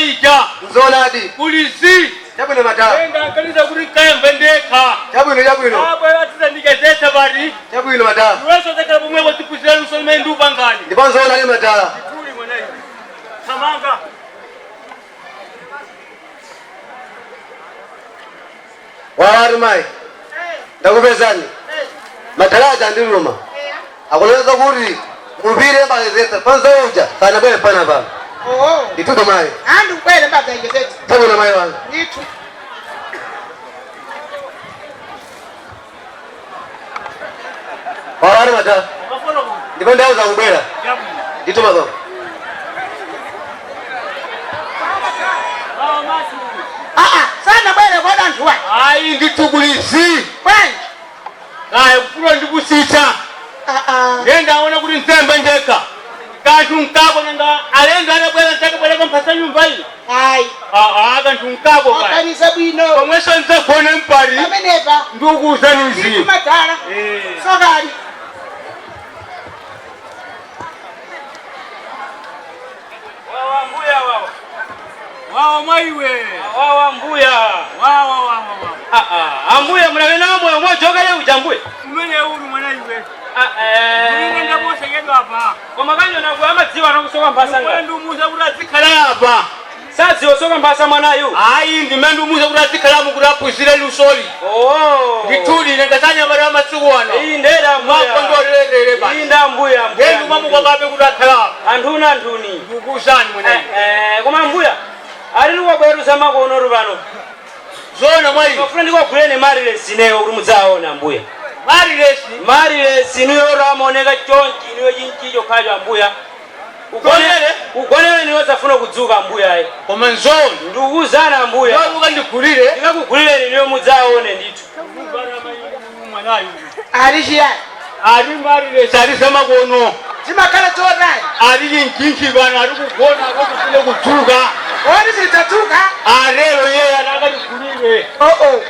ija. Nzoonadi. Kulisi. Chabwino madala. Enda akaniza kuti nkayambe ndekha. Chabwino chabwino. Abwera tizandichezetsa pati. Chabwino madala. Iwenso zakhala pomwepo tiphunzira luso limene ndiupangani. Ndipo nzoonadi madala. Tuli mwana iwe. Thamanga. Wawatu mayi. Ndakupezani. Madala aja andiluma. Akuloweza kuti mupire mbachezetsa panza uja sanabwere pana pano. Oo. Ndithuta mayi. Andi ubwere mbadzayichezetsa. Chabwino mayi wanga. Ndithu. Wawatu madala. Mafolo kuno. Ndipo ndauza kubwera. Chabwino. Ndithu madala. Wawa masu. Aa, sanabwere kwa anthu wa. Ayi ndithu kulisi. Bwanji. Kaya kufuna ndikusitha. Aa. Ndiye ndaona kuti nsembe ndekha. Kanthu nkako nanga alendo adabwera ntakabwereka mphasa nyumba iyi. Ayi. Aa kanthu nkako kaya. Oganiza bwino. Komwenso ndzagone mpali. Pamenepa. Ndikukuwuzani Ndithu madala. Eh. Sokani. Wawa mbuya wawa. Wawa mwaiwe. Wawa mbuya. Wawa wawa wawa. Ah ah. Ambuya munavena moyo mwajoka uja mbuya. Umene uli mwana iwe. Ah Ine eh. ndaposekedwa apa. Koma kanyo nakuya amadziwa nakusoka mphasa Ndipo nga. ndiumuza kuti azikhala apa. Sadziwa soka mphasa mwanayu. Ayi ndimene ndiumuza kuti azikhalamo kuti aphunzire lusoli. Oh. Ndithudi ine ngasanyamala amasiku ano. Iyi ndera mbuya. Mwakondolelere Iyi basi. nda mbuya mbuya. Ndiye ndimamukwakabe kuti akhala apa. Anthuni anthuni. Ndikukuwuzani mwana Eh iwe. eh koma mbuya. Ali ndikubweruza makono pano. Zona mwayi. Mafuna ndikuguleni marilesi ineyo kuti mudzaona mbuya. Marilesi. Marilesi inuyo ramaoneka chonchi inuyo chinchicho khacho ambuya. Gonere? Ugonere niyo safuna kudzuka mbuya ayi. Koma nzona. Ndikuwuzana ambuya. Ukandigulire. Ndikakugulireni niyo mudzaone ndithu. Mwanayu. Ali chiyani. Ali marilesi ali zamakono. Zimakhala zotani. Ali chinchinchi pano ali kugona akakufune kudzuka. Odi zidzadzuka. Alero yeye akatigulire. Oo.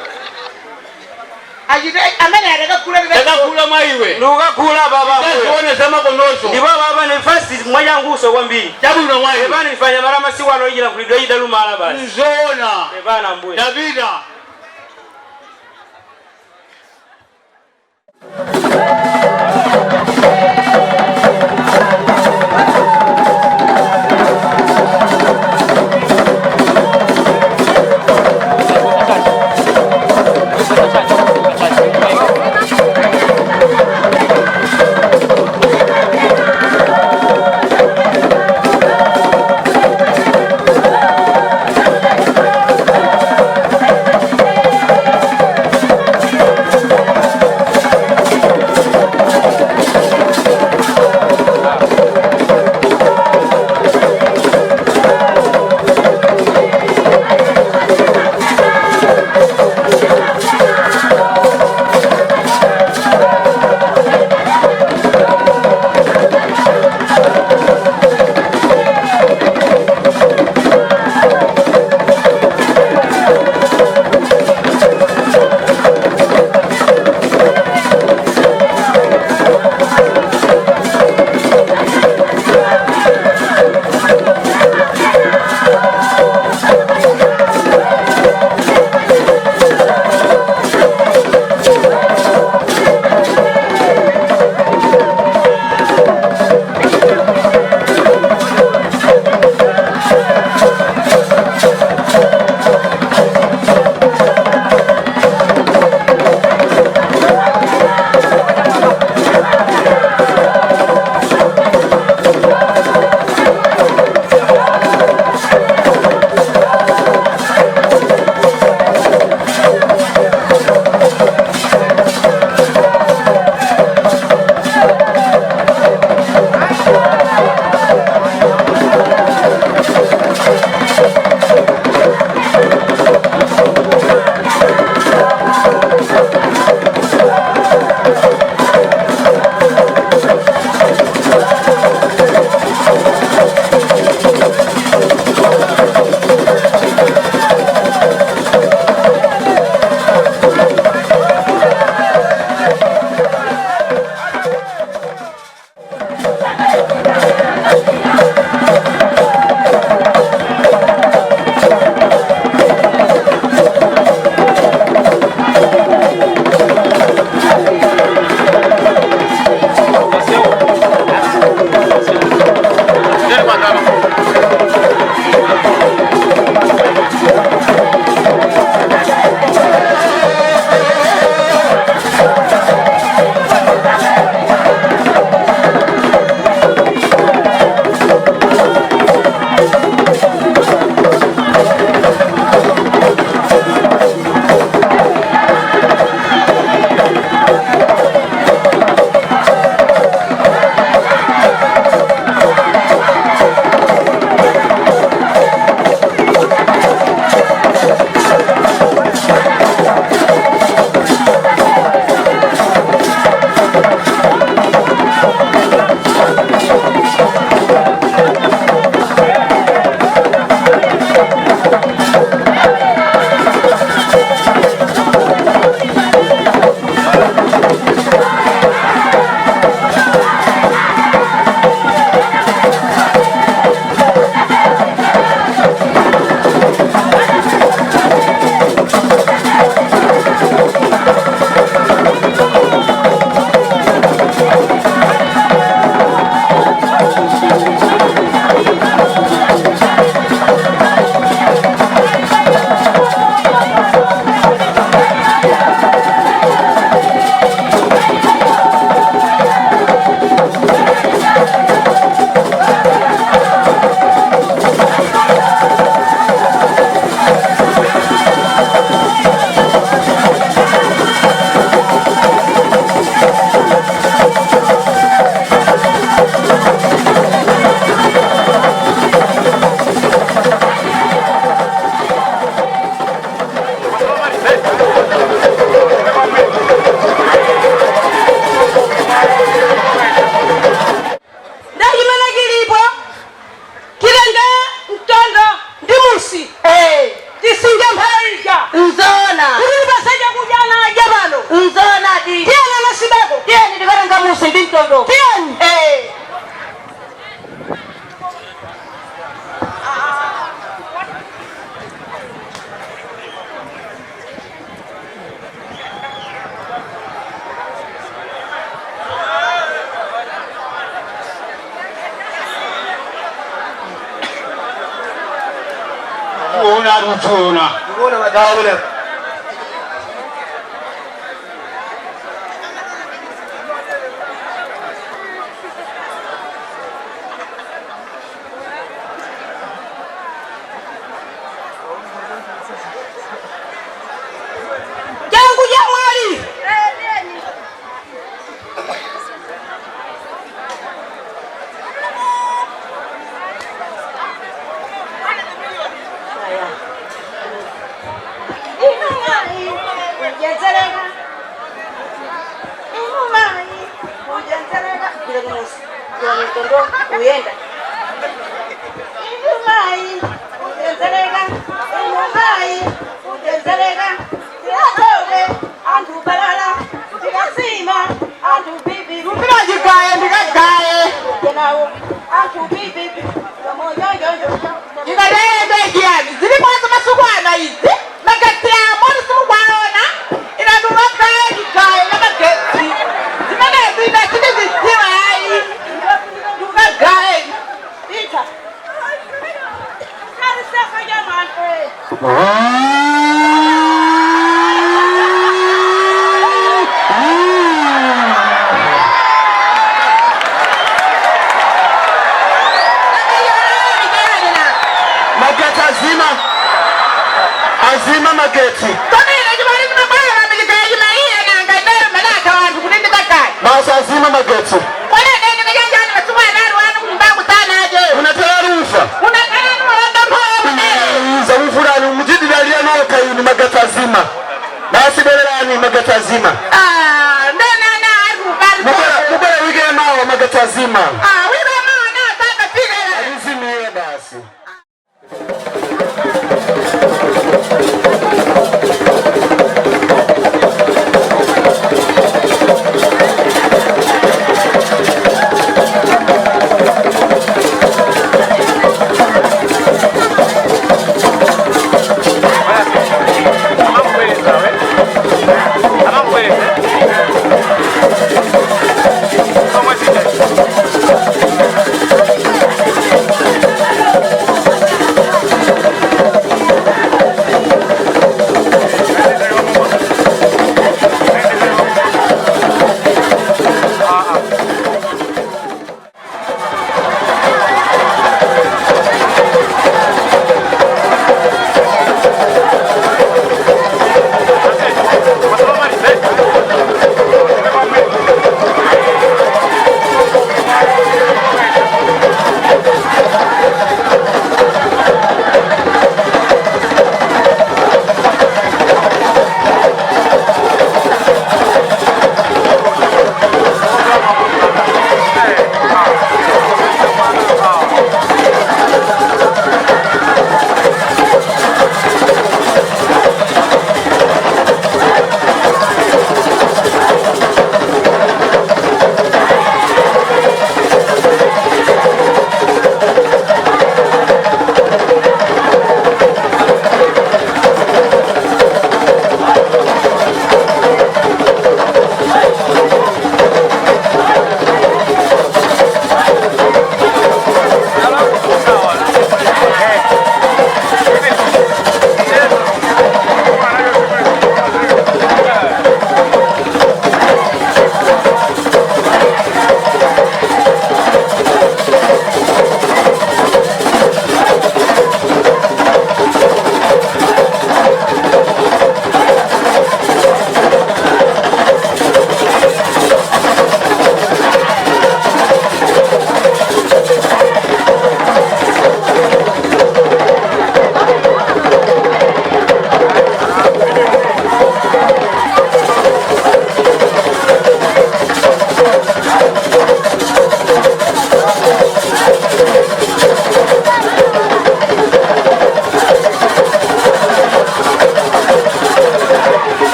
Achite amene atakagula Takagula mwaiwe. Ndikukagula baba ambuya. Tazione zamakonozo. Ndipo baba nefasi mwachanguso kwambiri. Chabwino mwaiwe. Epano ifanya mara masiku ano ichira kulidwa idalumala basi. Nzona. Epano ambuya. Davida. galimoto. Tiyeni. Eh. Tuona tuona. Ndikuona madala kunepo. Jangu jamwali. Uyenda Imumai, utenzeleka, imumai, utenzeleka, tiyatoke, anthu balala, tikasima, anthu bibi, Kupita chigaye ndikagaye. kenawo, anthu bibi, yomoyoyoyo. Ndikatayenda chiyani? Ziliponso masiku ano izi. Magetsi amoni simukwaona. Ina ndikagaye chigaye na magetsi. Zimenezi ine sindizidziwa ayi. Ndikagaye. Ita. Karisafa jamani. Magetsi azima. Azima magetsi. Tomine chimali chimabwera michigaye chimaiye nanga inero manaka wanthu kuti ndikagaye. Basi azima magetsi. Kodi ine ndikajanjani masiku ano ali wanu kumbangu sanaje. Munatera rufa. Unakhala mulonda mphowa Zakufurani muchididalira nokha inu magetsi azima. Basi bwererani magetsi azima. Ah, ndanana ari kubari. Mubwera wiki yamawa magetsi azima. Ah, wina mawana sanga fika. Azimire basi.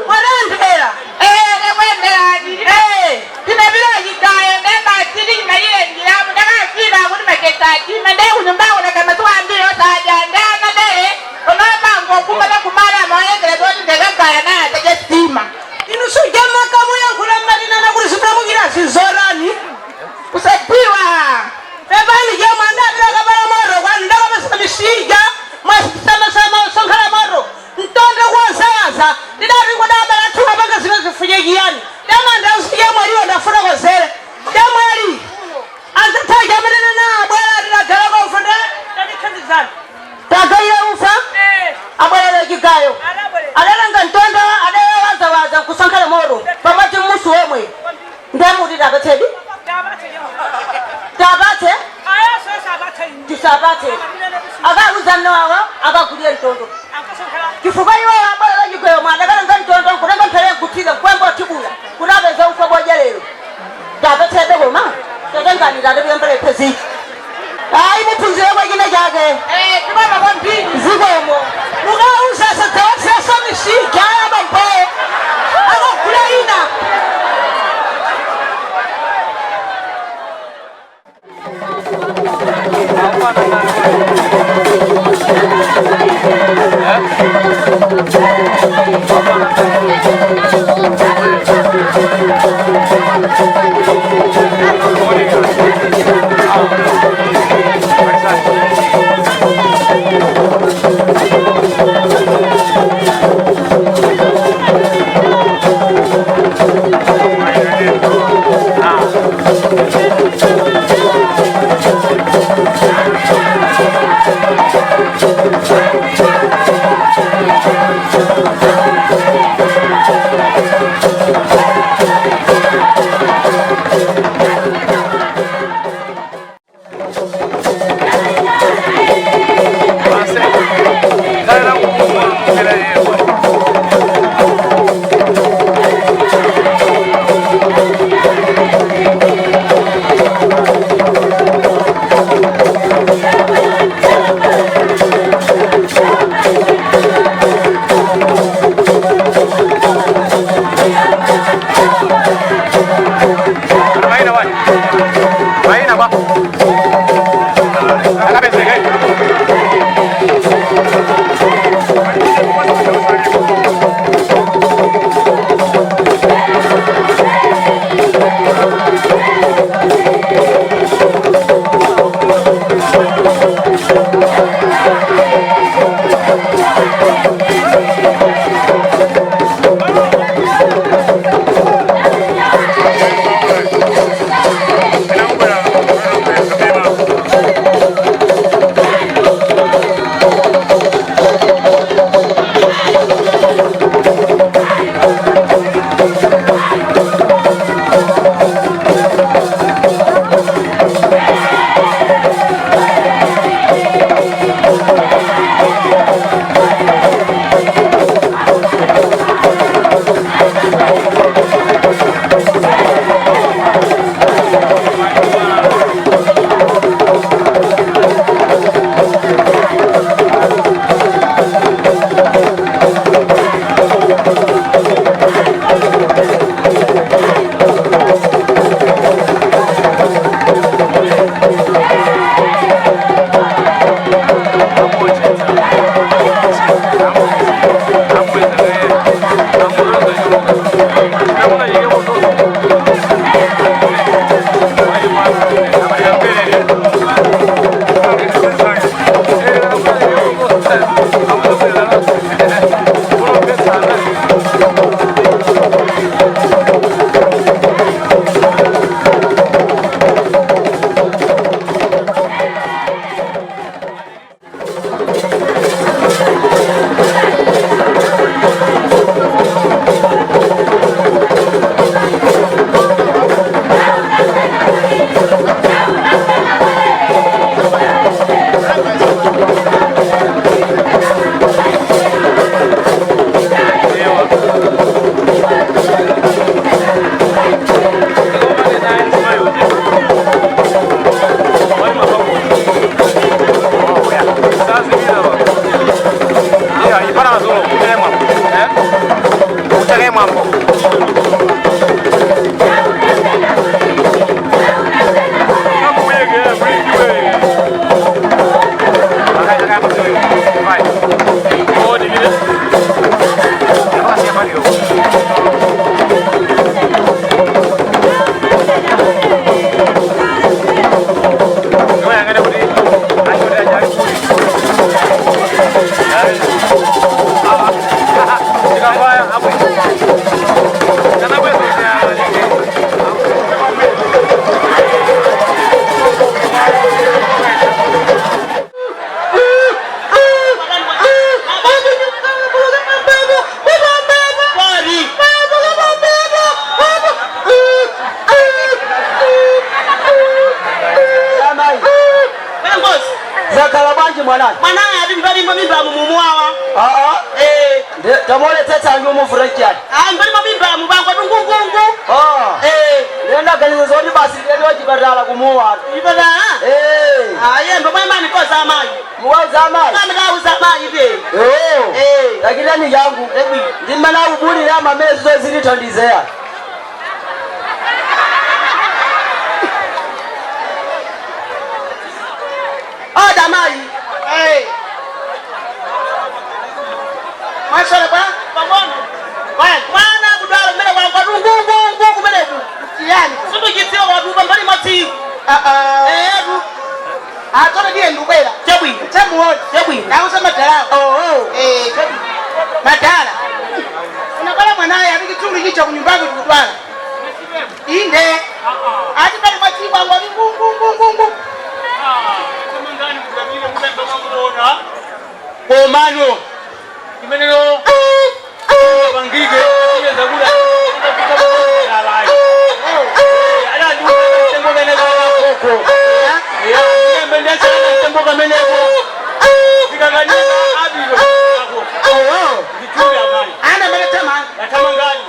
Mwanandera. Ndakwenderani. Tinapita chigayo ndembatiri chimalire njiramu ndakafika kuti magetsi atima ndekunyumbako nakamasuku ambiri osadya ndanadere unopango kumana kumala maonekera zoti ndakagaya naye tadya sitima. Inu suja makamu yankhula mmatinana kuti zimamukira zizorani. Kusadziwa. Pepani jomwe andapita kapala moto kwanu ndakapesa misija mwasamasama usonkhana moto mtonde kuwazawaza ndidati kudabala thuka panga zino zifunye chiyani damanda usija mwaliwo ndafuna kozere damwali anzathaja amanene na abwera tidagala ufa tatithandizana tagayira ufa abwerera chigayo adalanga mtonde adawazawaza nkusonkhana moto pamodzi mmusu omwe ndemuti tapatsedi tapatse tisapatse akaluza mnawawo akagulire mtondo chifukwa iwo abwera chigayo mwana adakalanga mtondo nkutenga mphere nkuthira nkwemba othibula kuti apeze ufa bwoja lero tapatsebe koma tatengani tatipiyembere pheziki ayi muphunzire kwa china chake. Tikoma kwambiri. Zikomo mukauza sadzawatsesa misija ayabambo akagula ina. mwambo. Zakhala bwanji mwanani? Mwanaye ati mbalimo mimba mumumwawa. Aa, Eh, tamuonetsetsa ndi umuvura chiyani? ah mbalimo mimba mubango tungungungu. Ah, Eh, ndaganiza zoti basi ndiyeni chipatala kumuwa. ipata. Eh, Ah yembo mwemani koza amayi. muwauza amayi. Mami kauza amayi be. Eh, Eh. lakini yangu ndimana kubulira amamezo zilithandizeya. Oda mayi. Eh. Mwasala bwa? Pang'ono. Bwana. Mwana kudwala kumene kwangwa tungungungu kumeneku. Chiyani? Sindichidziwa kwatupa mbali mwatsiku. Ah ah. Eh, tu. Atona ndiye ndubwera. Chabwino. Chamuona. Chabwino. Nauza madala. Oh oh. Eh, chabwino. Madala. Unabala mwanaye ati chitulu chicha kunyumbako chikutwala. Inde. Ati pali mwatsiku angwa ngungungungungu. Komano imenelo bangige iyeza kula Ana mene tamanga. Yatamangani.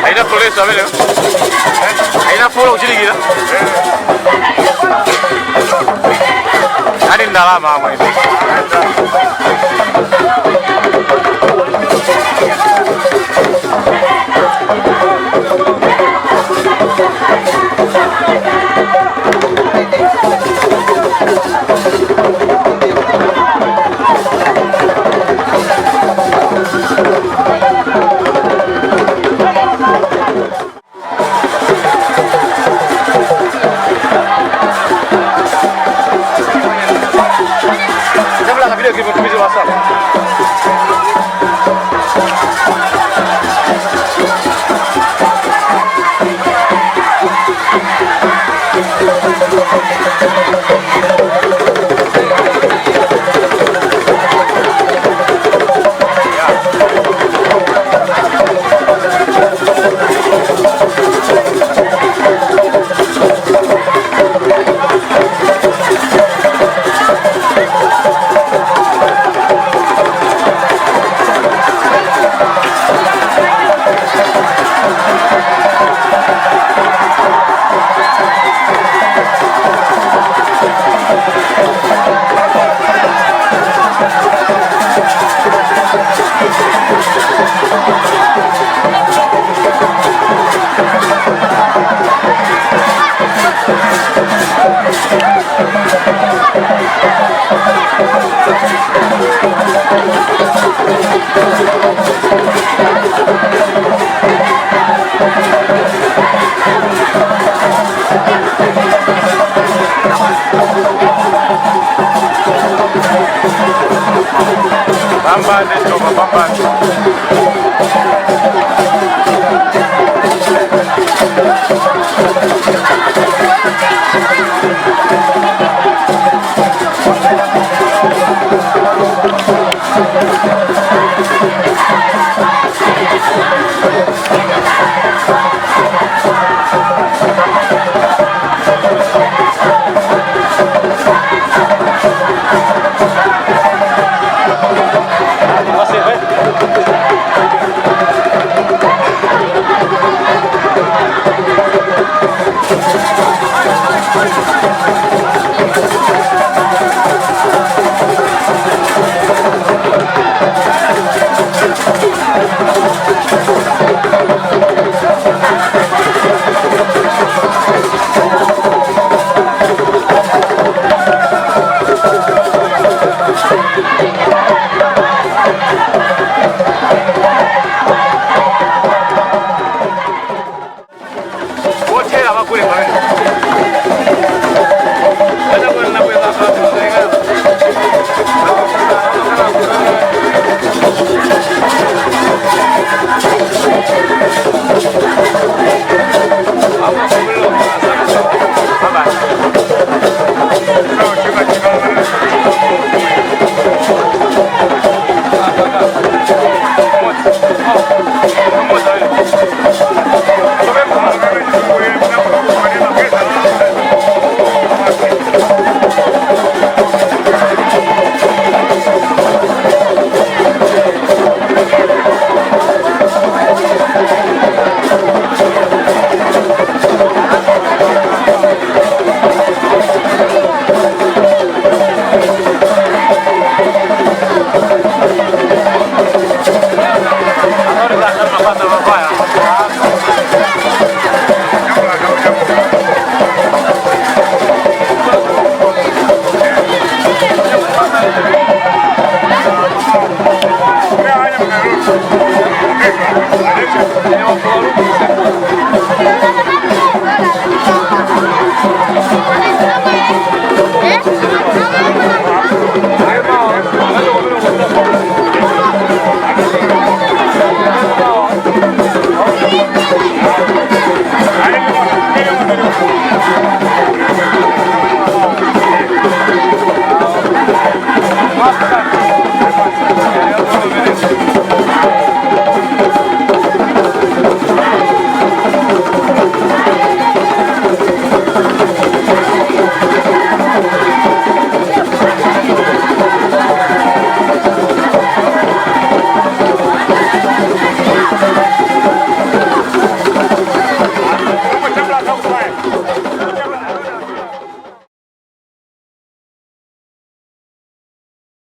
Haina flores, a ver, ¿eh? Haina flores uchilikira. Ani ndalama amwe. Zabla video clip tumize WhatsApp. Pambane toba pambane. Wothera vakule pamene.